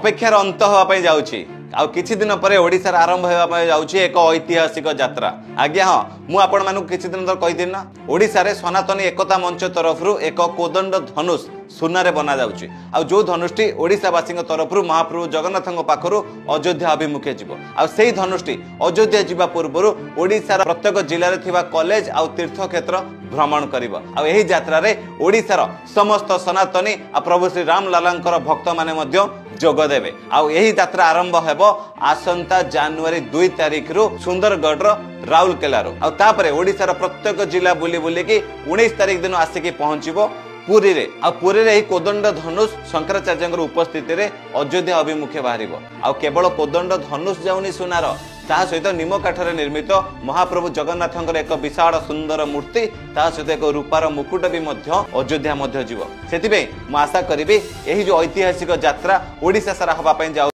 ଅପେକ୍ଷାର ଅନ୍ତ ହେବା ପାଇଁ ଯାଉଛି। ଆଉ କିଛି ଦିନ ପରେ ଓଡ଼ିଶାରେ ଆରମ୍ଭ ହେବା ପାଇଁ ଯାଉଛି ଏକ ଐତିହାସିକ ଯାତ୍ରା। ଆଜ୍ଞା ହଁ, ମୁଁ ଆପଣମାନଙ୍କୁ କିଛି ଦିନ ତଳେ କହିଥିଲି ନା, ଓଡ଼ିଶାରେ ସନାତନୀ ଏକତା ମଞ୍ଚ ତରଫରୁ ଏକ କୋଦଣ୍ଡ ଧନୁଷ ସୁନାରେ ବନାଯାଉଛି। ଆଉ ଯୋଉ ଧନୁଷଟି ଓଡ଼ିଶାବାସୀଙ୍କ ତରଫରୁ ମହାପ୍ରଭୁ ଜଗନ୍ନାଥଙ୍କ ପାଖରୁ ଅଯୋଧ୍ୟା ଅଭିମୁଖେ ଯିବ। ଆଉ ସେଇ ଧନୁଷଟି ଅଯୋଧ୍ୟା ଯିବା ପୂର୍ବରୁ ଓଡ଼ିଶାର ପ୍ରତ୍ୟେକ ଜିଲ୍ଲାରେ ଥିବା କଲେଜ ଆଉ ତୀର୍ଥକ୍ଷେତ୍ର ଭ୍ରମଣ କରିବ। ଆଉ ଏହି ଯାତ୍ରାରେ ଓଡ଼ିଶାର ସମସ୍ତ ସନାତନୀ ଆଉ ପ୍ରଭୁ ଶ୍ରୀ ରାମ ଲାଲାଙ୍କର ଭକ୍ତମାନେ ମଧ୍ୟ ଯୋଗ ଦେବେ। ଆଉ ଏହି ଯାତ୍ରା ଆରମ୍ଭ ହେବ ଆସନ୍ତା ଜାନୁଆରୀ 2 ତାରିଖରୁ ସୁନ୍ଦରଗଡ଼ର ରାଉରକେଲାରୁ। ଆଉ ତାପରେ ଓଡ଼ିଶାର ପ୍ରତ୍ୟେକ ଜିଲ୍ଲା ବୁଲି ବୁଲିକି 19 ତାରିଖ ଦିନ ଆସିକି ପହଞ୍ଚିବ ପୁରୀରେ। ଆଉ ପୁରୀରେ ଏହି କୋଦଣ୍ଡ ଧନୁଷ ଶଙ୍କରାଚାର୍ଯ୍ୟଙ୍କର ଉପସ୍ଥିତିରେ ଅଯୋଧ୍ୟା ଅଭିମୁଖେ ବାହାରିବ। ଆଉ କେବଳ କୋଦଣ୍ଡ ଧନୁଷ ଯାଉନି ସୁନାର, ତା ସହିତ ନିମ କାଠରେ ନିର୍ମିତ ମହାପ୍ରଭୁ ଜଗନ୍ନାଥଙ୍କର ଏକ ବିଶାଳ ସୁନ୍ଦର ମୂର୍ତ୍ତି, ତା ସହିତ ଏକ ରୂପାର ମୁକୁଟ ବି ମଧ୍ୟ ଅଯୋଧ୍ୟା ମଧ୍ୟ ଯିବ। ସେଥିପାଇଁ ମୁଁ ଆଶା କରିବି ଏହି ଯୋଉ ଐତିହାସିକ ଯାତ୍ରା ଓଡ଼ିଶା ସାରା ହେବା ପାଇଁ ଯାଉ